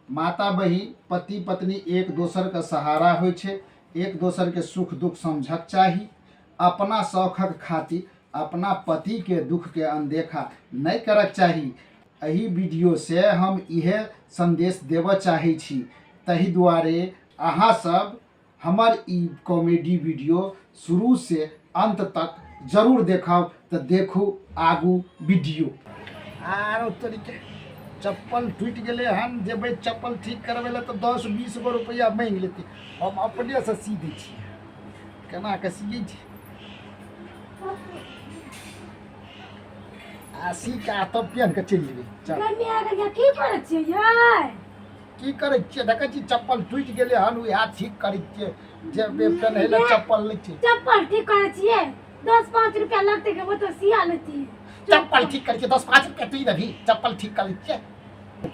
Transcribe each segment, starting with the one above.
माता बहिन पति पत्नी एक दोसरके सहारा होइ छै, एक दोसरके सुख दुख समझक चाही। अपना शौखक खातिर अपना पतिके दुखके अनदेखा नहि करक चाही। एहि वीडियोसँ हम इएह सन्देश देबऽ चाहै छी, ताहि दुआरे अहाँ सब हमर ई कॉमेडी वीडियो शुरू से अंत तक जरूर देखब। तऽ देखू आगू वीडियो। आरो तरीके चप्पल टूटि गेलै हन, जेबै चप्पल ठीक करबै लए तऽ 10-20 गो रुपैआ माँगि लेतै। हम अपनेसँ सी दै छियै, केना कऽ सियै छै आ सी कऽ आ तब पेन्ह कऽ चलि जेबै। चल की करै छियै यै? की करै छियै? देखै छी चप्पल टूटि गेलै हन, उएह ठीक करै छियै। जे पेन्है लए चप्पल नहि छै। चप्पल ठीक करै छियै, 10-5 रुपया लगतै के ओतऽ सिया लेतियै। चप्पल ठीक करै छियै, 10-5 रुपया तू देबही? चप्पल ठीक करै छियै।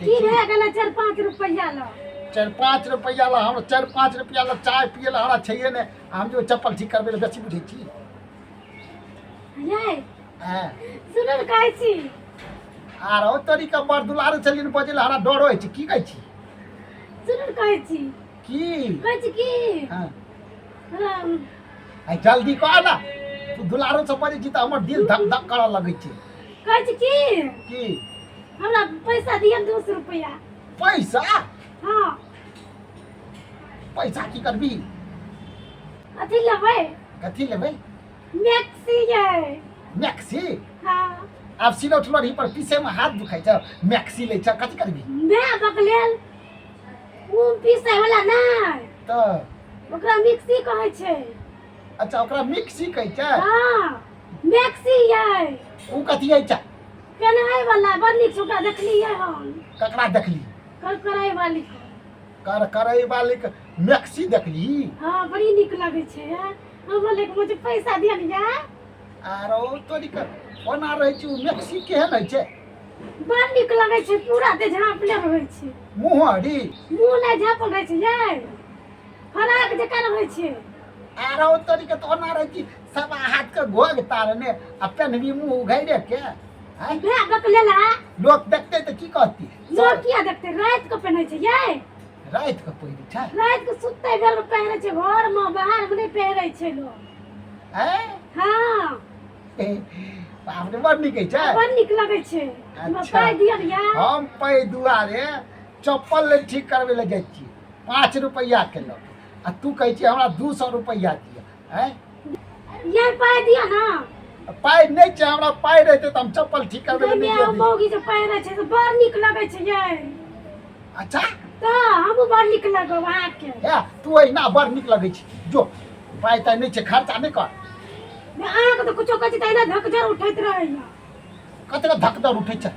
की भए गेलै 4-5 रुपया लऽ? 4-5 रुपया लए हमरा 4-5 रुपया लए चाय पियै लए हमरा छैहे नहि, हम जो चप्पल ठीक करबै लए बेसी बुझै छी। यै सुनू ने, कहै छी। आर ओ तरीका बड़ दुलारू छलियै ने, बजै लए हमरा डरो होइ छै। की कहै छी? सुनू ने, कहै छी। की कहै छी? की हँ आइ जल्दी कह ने, तू दुलारू से बजै छी तऽ हमर दिल धक धक करऽ लगै छै। कहै छी की? की? हमरा पैसा दिअ 200 रुपया। पैसा? हाँ। पैसा की करबी? अथी लेबै। कथी लेबै? मैक्सी यै। मैक्सी? हाँ। आब सिलौट लोढ़ी पर पीसे में हाथ दुखाइ छै, मैक्सी लै छै, कथी करबी? मैं बकलेल ओ पीसे वाला नहि। तऽ ओकरा मिक्सी कहै छै। अच्छा, ओकरा मिक्सी कहै छै? हाँ, मैक्सी यै। ओ कथी होइ छै? पेन्है वाला, बड़ नीक छै, ओकरा देखलियै हम। ककरा देखली? कर करै वाली के। कर करै वाली के मैक्सी देखली? हाँ, बड़ी नीक लगै छै। हम बोले कि मुझे पैसा दिया नहीं जा। आरो तोरी के ओना रहै छै ओ मैक्सी केहन होइ छै? बड़ नीक लगै छै, पूरा देह झाँपले रहै छै। मुँह हरी? मुँह नहि झाँपल रहै छै यै, फराक जकाँ रहै छै। आरो तोरी के तऽ ओना रहै छै सवा हाथ के घोघ तारने आ पेन्हबी मुँह उघैरे के आँय? भए बकलेला। लोक देखतै तऽ की कहती? लोक किया देखतै? राति के पहिनै छै यै। राति के पहिरै छै? राति के सुतै बेर मे पहिरै छै, घर मे बाहर मे नहि पहिरै छै लोक। आँय? हाँ। बाप रे, बड़ नीक होइ छै। बड़ नीक लगै छै। हमरा अच्छा। पाइ दिअ ने यै। हम पाइ दुआरे चप्पल लए ठीक करबै लए जाइ छी 5 रुपैआ के लऽ के, आ तू कहै छी हमरा 200 रुपैआ दिअ। आँय? यै पाइ दिअ ने। पाइ नहि छै हमरा, पाइ रहितै तऽ हम चप्पल ठीक करबै लए नहि गै मौगी जे पहिरै छै से बड़ नीक लगै छै यै। अच्छा। तऽ हमहूँ बड़ नीक लगब अहाँके। हे, तू अहिना बड़ नीक लगै छी। जो, पाइ ताइ नहि छै, खर्चा नहि कर। अहाँके तऽ कुछो कहै छी तऽ अहिना धकझर उठैत रहैया। कतेक धकधर उठै छै?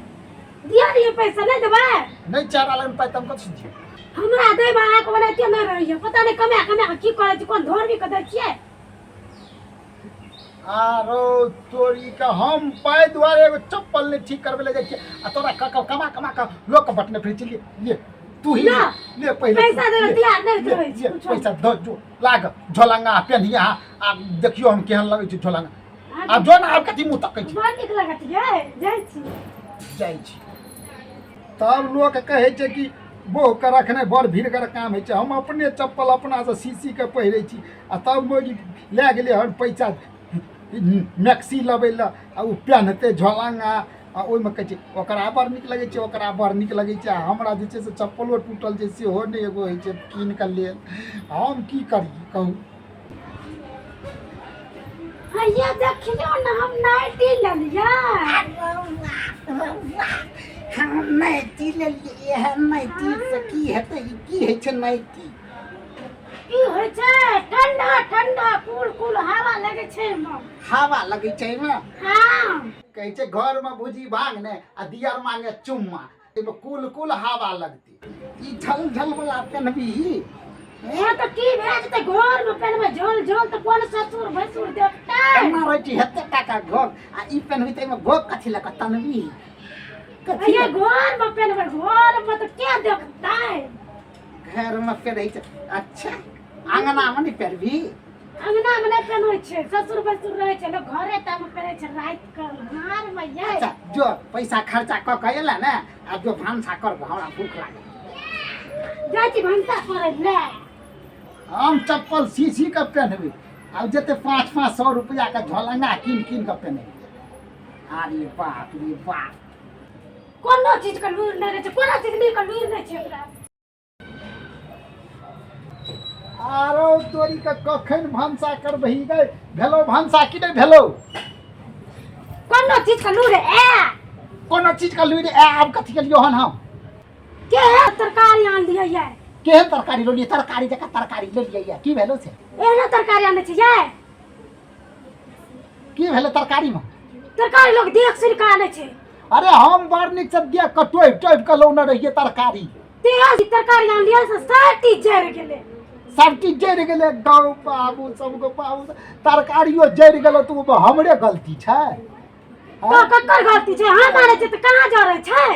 दिअ ने पैसा, नहि देबै? नहि छै हमरा लग पाइ, तऽ हम कतऽ दियौ? हमरा देबै, अहाँके ओनाहिते नहि रहैया। पता नहि कमा कमा कऽ की करै छी, कोन धोरबी कऽ दै छियै। आरो तोरी के, हम पाइ दुआरे एगो चप्पल नहि ठीक करबै लए जाइ छियै आ तोरा क क कमा कमा कऽ लोक के बटने फिरै छी। ले ले, तू ही ना, ले पहिले पैसा तू, दै लए ले, तैयार नहि ले, रहै छी, ले, कुछो। पैसा दऽ जो लाग झोलंगा पेन्हिया आ देखियो हम केहन लगै छै झोलंगा। आब जो ने, आब कथी मुँह तकै छी? बड़ नीक लगत यै, जाइ छी। जाइ छी। तब लोक कहै छै कि बोहके रखनाइ बड़ भीड़गर काम होइ छै। हम अपने चप्पल अपनासँ सी सी कऽ पहिरै छी आ तब मौगी लए गेलै हन पैसा मैक्सी लबै लए आ ओ पेन्हतै झोलङ्गा आ ओहिमे कहै छै ओकरा बड़ नीक लगै छै, ओकरा बड़ नीक लगै छै, आ हमरा जे छै से चप्पलो टूटल छै सेहो नहि एगो होइ छै कीन कऽ लेल। हम की करी कहू? हैया देखियौ ने, हम नाइटी लेलियै। हम नाइटी लेलियै हन। नाइटी से की हेतै? ई की होइ छै नाइटी? की होइ छै? ठंडा ठंडा कुल कुल हवा लगै छै एहिमे। हवा लगै छै एहिमे? हाँ। कहै छै घरमे भुजी भांग ने आ दियर मांगे चुम्मा, एहिमे कुल कुल हवा लगतै। ई झल झल वाला पेन्हबी? हे तऽ की भए जेतै? घर मे पेन्हबै झोल झोल तऽ कोन ससुर भैंसुर देखतै? केना रहै छै हेते टाका घोघ आ ई पेन्हबी तऽ एहिमे घोघ कथी लऽ कऽ तनबी? कथी ये लऽ? घर मे पेन्हबै, घर मे तऽ के देखतै? घरमे पेन्है छै? अच्छा, अङ्गनामे नहि पेन्हबी? अंगना मे नहि पेन्है छै, ससुर भैंसुर रहै छै लोक, घरे टा मे पेन्है छै राति के अन्हार मे ये। अच्छा जो, पैसा खर्चा कऽ के एला ने, आब जो भानसा कर, हमरा भूख लागल। जाइ छी भनसा करै लए। हम चप्पल सी सी के पहनबै, आब जते 500-500 रुपया के झोलंगा कीन कीन के पहनबै। अरे बाप रे बाप, कोनो चीज के लूरि नहि रहै छै, कोनो चीज के लूरि नहि छै एकरा। आरो तोरी के कखन भनसा करबही गै? भेलौ भनसा कि नहि भेलौ? कोनो चीज के लूरि ए कोनो चीज के लूरि ए। आब कथी केलियौ हन हम? केहन तरकारी आन लियै ये? केहन तरकारी लेलियै? तरकारी जकाँ तरकारी लेलियै ये। की भेलौ से? एहनो तरकारी आनै छै ये? की भेलै तरकारीमे? तरकारी लोग देख सुनि कऽ आनै छै। अरे हम बड़ नीकसँ देख कऽ टोपि टोपि कऽ लौने रहियै तरकारी। तेहन तरकारी आनलियै से सब चीज जरि गेलै। सब चीज जरि गेलै। गौ बाबू सब, गौ बाबू, तरकारियो जरि गेलै तऽ ओहिमे हमरे गलती छै? तो ककर गलती छै? हम आनै छै तऽ कहाँ जरै छै?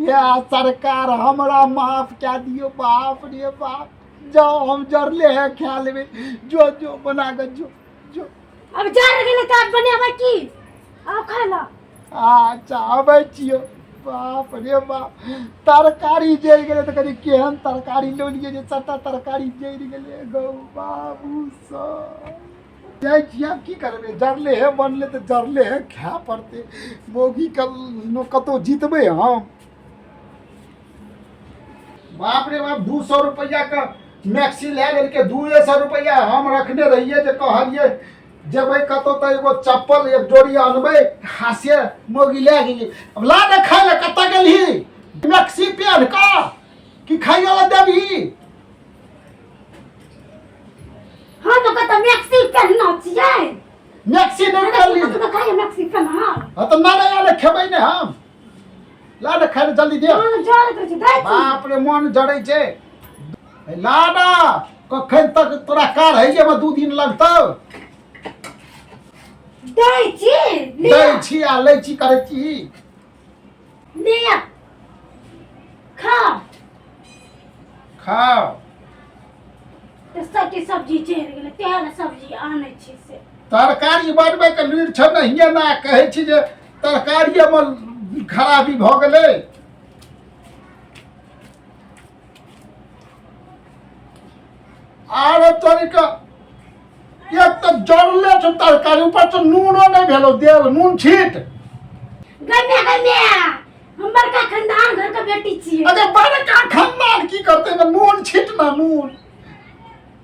या सरकार, हमरा माफ कए दियौ। बाप रे बाप, जाओ, हम जरले है, खा लेबै। जो जो बना कऽ जो जो। अब जर गेलै तऽ आब बनेबै की? आब खा लो। अच्छा, अबै छियौ। बाप रे बाप, तरकारी जरि गेलै तऽ कनि केहन तरकारी लऽ लियै जे सबटा तरकारी जरि गेलै। गौ बाबू सब, जाइ छियै आब, की करबै? जरले हे बनलै तऽ जरले हे खाय पड़तै। मौगी के कतहु जीतबै हम? बाप रे बाप, 200 रुपैआके मैक्सी लए लेलकै। 200 रुपैआ हम रखने रहियै जे कहलियै जेबै कतहु तऽ एगो चप्पल एक जोड़ी अनबै, हासे मौगी लए गेली। अब ला ने खाय लए। कतऽ गेलही मैक्सी पेन्ह कऽ? कि खाइयो लए देबही? हम कतऽ मैक्सी पेन्हने छियै? मैक्सी नहि पेन्हली? हम तऽ खाइए मैक्सी पेन्ह। हँ तऽ नहि आले, खेबै नहि हम। ला ने खाय लए, जल्दी दे। मन जरैत रहै छै, दै छी। बाप रे, मन जरै छै। ला ना, कखन तक तोरा कार है 2 दिन लगतौ। दै छी। दै छी आ लै छी करै छी। लिअ, खाओ। खाओ। तऽ सबटी सब्जी जरि गेलै, तेहन सब्जी आनै छी से। तरकारी बनबैके लुरि छौ नहिए ना, कहै छी जे तरकारिएमे खराबी भऽ गेलै। आरो तोरीके, एक तऽ जरले छौ तरकारी, ऊपर से नूनो नहि भेलौ देल, नून छीट। गमे गमे, हम बड़का खानदान घर के बेटी छियै। अरे बड़का खानदान की करतै ने? नून छीट ना, नून।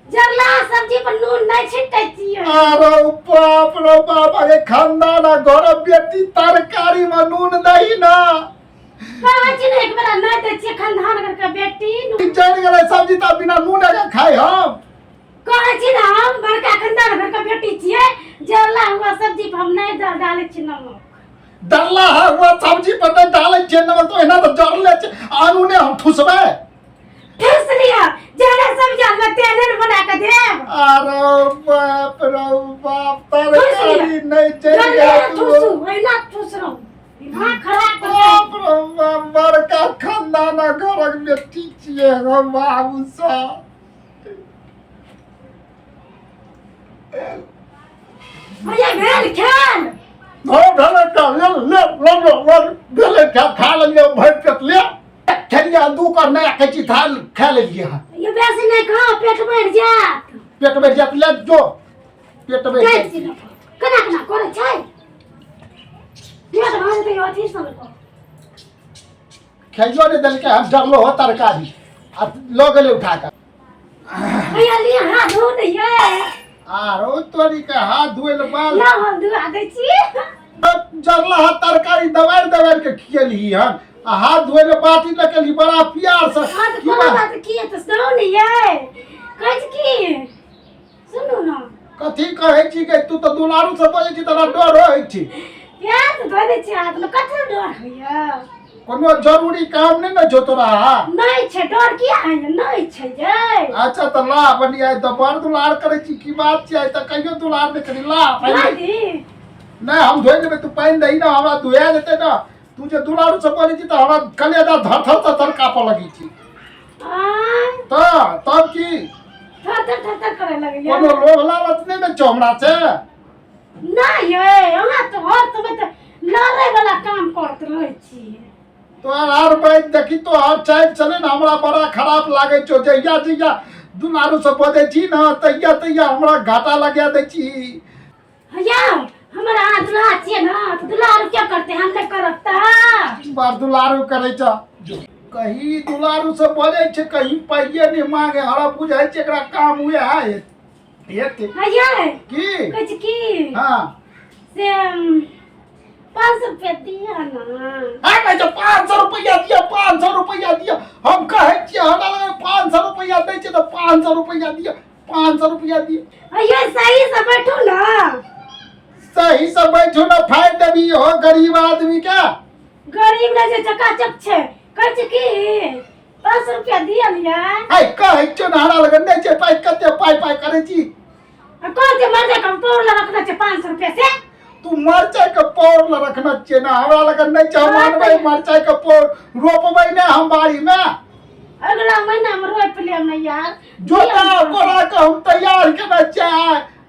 जरला सब्जी पर नून नहि छिटै छियै। अरे बाप रे बाप, अरे खानदान आ घर बेटी, तरकारी में नून दही ना। कहै छी ने, एक बेरा नहि दै छियै, खानदान घर के बेटी। जरि गेलै सब्जी तऽ बिना नून के खाइ हम? कहै छी ने, हम बड़का खानदान घर के बेटी छियै, जरला हुआ सब्जी पर हम नहि डालै छी नमक। डरला है हुआ सब्जी पर नहि डालै छियै नमक, तऽ एना तऽ जरले छै, आनू ने हम ठुसबै। ठुस लिअ, जेहने सब्जी अनबै तेहने ने बना कऽ देब। अरे बाप रे बाप, तरकारी नहि जरि जरले गेल। ठुसू, ओहिना ठुस रहू, दिमाग खराब कर। बाप रे बाप, बड़का खानदान घरक बेटी छियै हम, बाबू साहब। भैया, भेल खेल? हँ, भेलै तऽ ले ले ले ले ले, भेलै, खा खा लेलियै भरि पेट। ले, खेलियै 2 कर नहि कहै छी, थाल खा लेलियै हँ। ये बेसी नहि खाओ, पेट बढ़ि जायत। पेट बढ़ि जायत? ले जो, पेट बढ़ि जाइ जायत। छी ने, केना केना करै छै, पेट भरि जेतै अथी सब। खाइयो नहि देलकै, हम डरलो हो तरकारी आ लऽ गेलै उठा कऽ। भैया, लिअ, हाथ धो दैयै। आरो तोरी के, हाथ धोए ले बाल। ला, हम धुआ दै छी। जरला हाथ तरकारी दबारि दबारि के खियलही हन आ हाथ धोए ले बाटी लऽ गेलही बड़ा प्यार से। हाँ तऽ की कोनो बात? बात की तऽ सुनू ने यै, कहै छी की, सुनू ने। कथी कहै छी गे? तू तऽ दुलारू से बजै छी, तोरा डर होइ छी। प्यार से धो दै छी हाथमे, कथी डर होइया? कोनो जरूरी काम नहि ने छौ तोरा? नहि छै डर, किया होइया? नहि छै यै। अच्छा तऽ ला बनी, आइ तऽ बड़ दुलार करै छी, की बात छै? आइ तऽ कहियो दुलार नहि करी। ला धोइ पानि दे। दी? नहि, हम धोइ लेबै, तू पानि दही ने, हमरा धोया जेतै ने। तू जे दुलारू से बजै छी तऽ हमरा कलेजा धर धर धर धर कापऽ लगै छी। आँय? तऽ तब की? थर थर थर थर करे लगैया। कोनो लोभ लालच नहि ने छौ हमरा से? नहि यै, अहाँ तऽ हर समय तऽ लड़ै वाला काम करैत रहै छियै। तोहर आर बात देखी तोहर चालि चलै ने हमरा बड़ा खराब लागै छौ। जहिया जहिया दुलारू से बजै छी ने तहिया तहिया हमरा घाटा लगा दै छी। या हमर अहाँ दुल्हा छियै ने तऽ दुलारू क्या करते, हम नहि करब तऽ। बार दुलारू करै छ, कहीं दुलारू से बजै छै, कहीं पाइये नहि मांगे। हमरा बुझाइ छै एकरा काम उएह हेतै। हैया की कहै छी की? हाँ। से 500 रुपया दिअ ने। हाँ, कहै छै 500 रुपैआ दिअ, 500 रुपैआ दिअ। हम कहै छियै हमरा लग 500 रुपैआ दै छै तऽ 500 रुपैआ दिअ, 500 रुपैआ दिअ। अय्यो सही से बैठू ने। सही से बैठू ने, फाड़ि देबी हो गरीब आदमी के। गरीब नहि छै, चकाचक छै। कहै छै की 500 रुपया दिअ ने यार। आइ कहै छियौ ने हमरा लग नहि छै पाइ, कते पाइ पाइ करै छी। आ कोन छै मरचाइ के पौर लए रखने छै 500 रुपया से? तू मरचाइ के पौर लए रखने छियै ने, हमरा लग नहि छै। हम आनबै मरचाइ के पौर, रोपबै नहि हम बाड़ी मे। अगला महीना मे रोपि लेब ने यार। जोता कोड़ा के हम तैयार केने छियै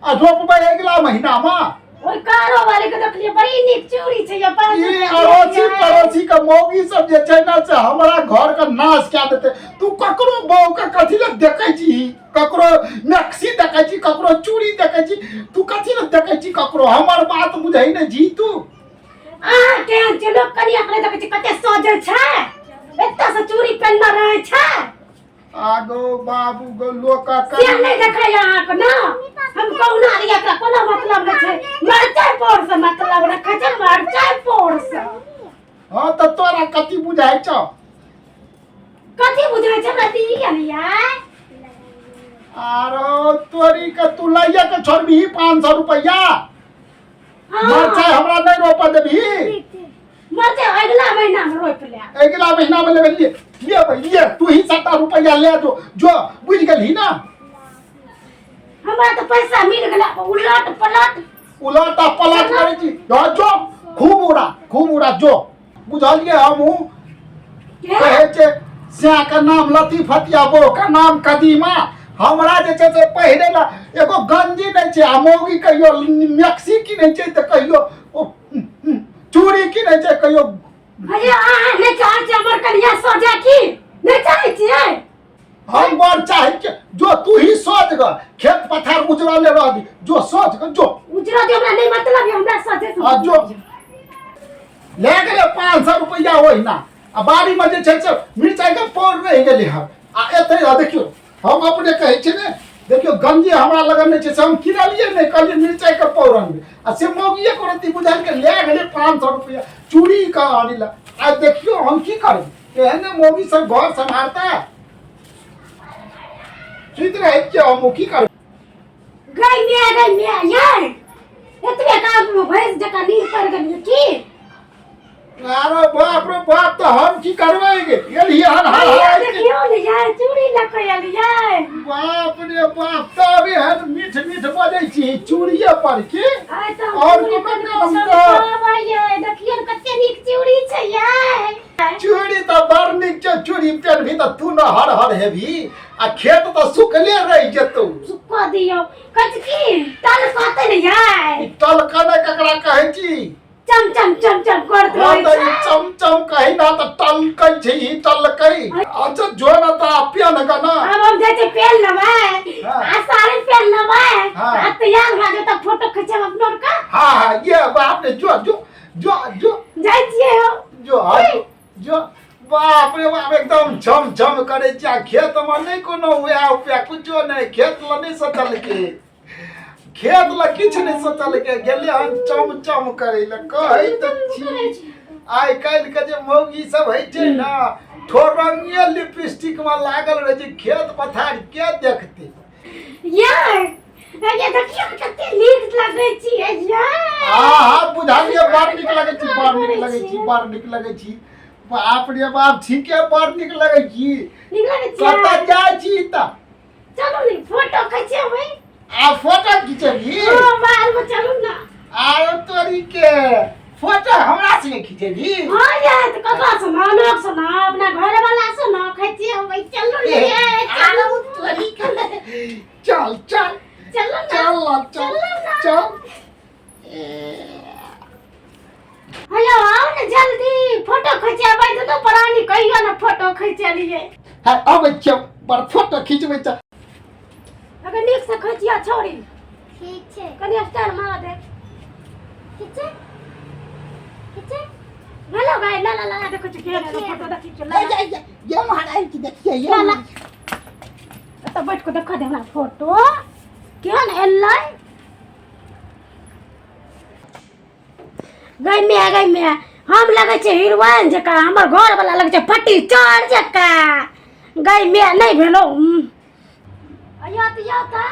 आ रोपबै अगिला महीना मे। ओहि कारो वाले के देखलियै बड़ी नीक चूड़ी छै ये 500 ई रुपया अड़ोसी दिअ। पड़ोसी के मौगी सब जे छै ने से हमरा घर के नाश कए देतै। तू ककरो बहू के कथी लए देखै छी? ककरो मैक्सी देखै छी, ककरो चूड़ी देखै छी, तू कथी लए देखै छी ककरो? हमर बात बुझै नहि छी तू। अहाँ केहन छै लोक कनिया के नहि देखै छै कते सजल छै, एतऽ से चूड़ी पहिनने रहै छै। आगो बाबू गो लोक से नहि देखै अहाँके ने। हम कहुना रहियै, एकरा कोनो मतलब नहि छै, मरचाइ पौर से मतलब रखै छै, मरचाइ पौर से। हाँ तऽ तोरा कथी बुझाइ छौ? कथी बुझाइ छै हमरा दिअ ने यार। आरो तोरी के तू लैया के छोड़बही 500 रुपैआ? हाँ। मरचाइ हमरा नहि रोपऽ देबही? मरचाइ अगिला महीना मे रोपि लेब। अगिला महीना मे लेबै। ले ले ले, तू ही सबटा रुपैआ ले जो जो, बुझि गेलही ना? हमरा तऽ पैसा मिल गेलै, उलट पलट उलट आ पलट करै छी। जो जो, खूब उड़ा, खूब उड़ा जो, बुझलियै? हमहूँ कहै छै स्या के नाम लतीफतिया, बो के नाम कदीमा। हमरा जे छै से पहिरे ला एगो गंजी नहि छै आ मौगी कहियो मैक्सी किनै छै तऽ कहियो ओ चूड़ी किनै छै, कहियो। अरे अहाँ नहि चाहै छियै हमर कनिया सजे की? नहि चाहै छियै? हम बड़ चाहै छियै। जो तू ही सोच ग, खेत पथार उजरले रह दी, जो सोच ग जो। उजरा दे, हमरा नहि मतलब है, हमरा सजे से। आ जो ले गेलै 500 रुपैआ ओहिना आ बाड़ीमे जे छै से मिरचाइके पौर रहि गेलै हन। आ एतै आ देखियौ, हम अपने कहै छियै ने, देखियौ गंजी हमरा लगन नहि छै से हम किनलियै नहि, कहलियै मिरचाइके पौर अनबै आ से मौगिए रत्ती बुझायल के ले गेलै 500 रुपैआ चूड़ी के आनै लए। आ देखियौ हम की करबै, एहने मौगी सब घर सम्हारता? सुति रहै छियै, हम की करबै? गई मिया, गई मिया, ये एतबे काम में भैंस जकाँ नींद पड़ गेलियै की? अरे बाप रे बाप, तऽ हम की करबै गे? एलियै हन हर हैया हर। देखियौ ने ये चूड़ी लऽ कऽ एलियै। बाप रे बाप, तब एहन मीठ मीठ बजै छी चूड़िए पर की? आइ तऽ हम और चूड़ी कोनो कनि काम पसंद तऽ करबै। देखियौ ने कते नीक चूड़ी छै ये। चूड़ी तऽ बड़ नीक छै। चूड़ी पेनभी तऽ तू न हर हर हेबी आ खेत तऽ सुखले रहि जेतौ। सुखा दियौ। कहै छी की टल कहतै ने ये? ई टलकने ककरा कहै छी? चम चम चम चम करत हाँ रहै तऽ ई छै। चम चम कहै ना तऽ टलकै छै, ई टलकै। अच्छा जो ना तऽ आ पेन ग ना। आब हम जाइ छियै पेन लेबै हाँ। आ साड़ी पेन लेबै हाँ। आ तैयार भए जेतै, फोटो खिचेब अपनो आर के। हाँ हाँ, ये बाप रे, जो जो जो जो। जाइ छियै हम। जो, हाँ जो जो। बाप रे बाप, एकदम झम झम करै छै। आ खेतमे नहि कोनो उएह उपया कुछो नहि, खेत लए नहि सोचलकै, खेत लए किछु नहि सोचलकै, गेलै हन चम चम करै लए। कहै तऽ छी आइ काल्हिके जे मौगी सब होइ छै ने, ठोरंगिए लिपस्टिकमे लागल रहै छै, खेत पथार के देखतै? ये ये देखियौ ने कते नीक लगै छियै ये। हाँ हाँ, बुझलियै, बड़ नीक लगै छी, बड़ नीक लगै छी, बड़ नीक लगै छी। बाप रे बाप, ठीके बड़ नीक लगै छी। नीक लगै छियै। कतऽ जाइ छी तऽ? चलू ने फोटो खिचेबै। आ फोटो खिचेबही? हाँ, बाहर में चलू ना। आरो तोरी के फोटो हमरा संगे खिचेबही? हाँ ये तो ककरा से ना, लोग से ना, अपना घर वाला से ना खिचेबै। चलू ने ये, चलू। आरो तोरी के चल चल। चलू ना। चल चल। चलू ना। चल। हेलो, आओ ने जल्दी, फोटो खिंचेबै दुनू प्राणी। कहियो ने फोटो खिंचेलियै। है, अबै छियौ पर फोटो खिंचबै छ। अगर नीक से खिंचिया छौड़ी। ठीक छै। कनि स्टाइल मारा दे। खींचे खींचे। हेलो भाई, ला ला ला, देखो छी केहन एलो फोटो, देखी छी, ला ला। ये महाराज की देखिए ये। ला ला, एतऽ बैठ कऽ देखऽ दे हमरा फोटो केहन एलै। गै माय, गै माय, हम लगै छै हीरोइन जकाँ, हमर घर वाला लगै छै फटी चोर जकाँ। गै माय, नहि भेलौ। अयो तऽ यो तऽ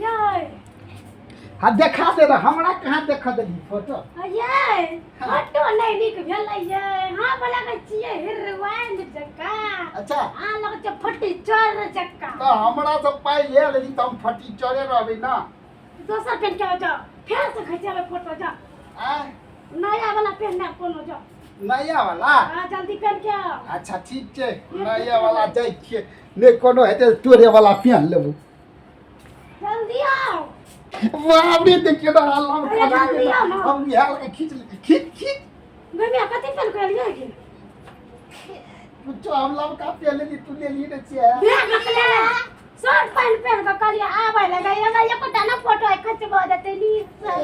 यै। हाँ, देखा दे रहा हमरा, कहाँ देखा देली फोटो? यै, फोटो नहि नीक भेलै यै। हम लगै छियै हीरोइन जकाँ। आ लगै छै फटी चोर जकाँ। तऽ हमरा से पाइ ले लेली तऽ हम फटी चोरे रहबै ना। दोसर पेन के जाओ, फेर से खिंचेबै फोटो, जाओ। आँय? नया वाला पेन कोनो, जाओ। नया वाला? हाँ, जल्दी पेन के आओ। अच्छा, ठीक छै, नया वाला जाइ छियै। नहि कोनो हेतै तऽ तोरे वाला पेन लेबू। जल्दी आओ। बाप रे, देखियौ ने हल्ला। अरे, जल्दी आओ ना। हम बिहार के खींच खींच खींच। मम्मी, कथी पेन के लियै की? कुछो, हम लमका पेन लेली, तू लेली ने छियै। शर्ट पैंट पेन के कहलियै आबै लगे, हमरा एकोटा ना फोटो आइ खचबा देतै नीक से।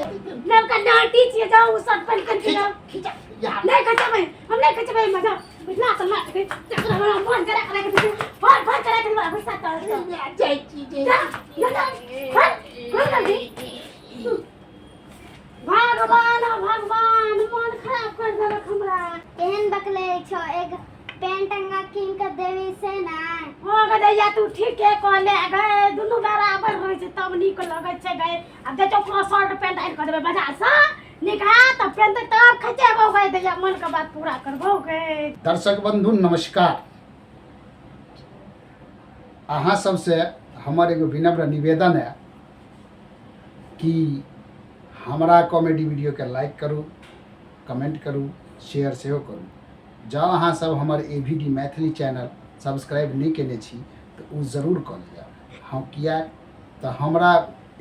नवका नाटी छियै, जाउ शर्ट पैंट पेन के जाउ। खींच यार। नहीं खचबै हम, नहीं खचबै। मजा बुझला तऽ मार के तकरा हमरा मन जरा के राखि दे, फोन फोन करा के हमरा गुस्सा तर। जाइ छी जे। जा जा जा, खोल खोल जल्दी। भगवान भगवान, मन खराब कर देलक हमरा। केहन बकले छौ, एक पेंट अंगा कीन के देवी से ना। हो गदैया, तू ठीके कहले गए। दुनू बराबर रहै छै तब नीक लगै छै गए। आब देखो, कोनो शर्ट पैंट आनि कऽ देबै बाजारसँ, नीक हाथ तब पेनतै, तब खचेबौ गए दैया, मन के बात पूरा करबौ गए। दर्शक बंधु, नमस्कार। अहाँ सबसे हमर एगो विनम्र निवेदन है कि हमरा कॉमेडी वीडियोके लाइक करू, कमेंट करू, शेयर सेहो करू। जँ अहाँ सब हमर A V D Maithili channel subscribe नहि केने छी तऽ ओ जरूर कऽ लिअ। हम किएक तऽ हमरा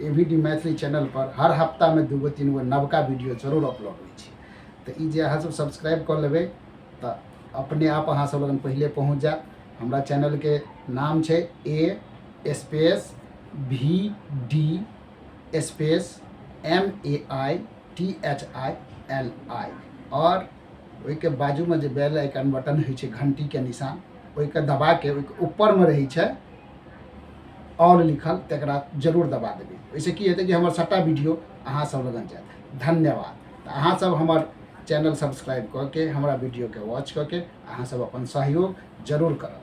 A V D Maithili channel पर हर हफ्तामे 2 गो 3 गो नवका वीडियो जरूर अपलोड होइ छै। तऽ ई जे अहाँ सब सब्सक्राइब कऽ लेबै तऽ अपने आप अहाँ सब लगन पहिले पहुँच जायत। हमरा चैनलके नाम छै A space V D space M A I T H I L I आओर ओहिके बाजूमे जे बेल आइकन बटन होइ छै, घंटीके निशान, ओहिके दबाके ओहिके ऊपरमे रहै छै ऑल लिखल, तकरा जरूर दबा देबै। ओहिसँ की हेतै कि हमर सभटा वीडियो अहाँ सब लगन जायत। धन्यवाद। तऽ अहाँ सब हमर चैनल सब्सक्राइब कऽ के, हमरा वीडियोके वॉच कऽ के अहाँ सब अपन सहयोग जरूर करब।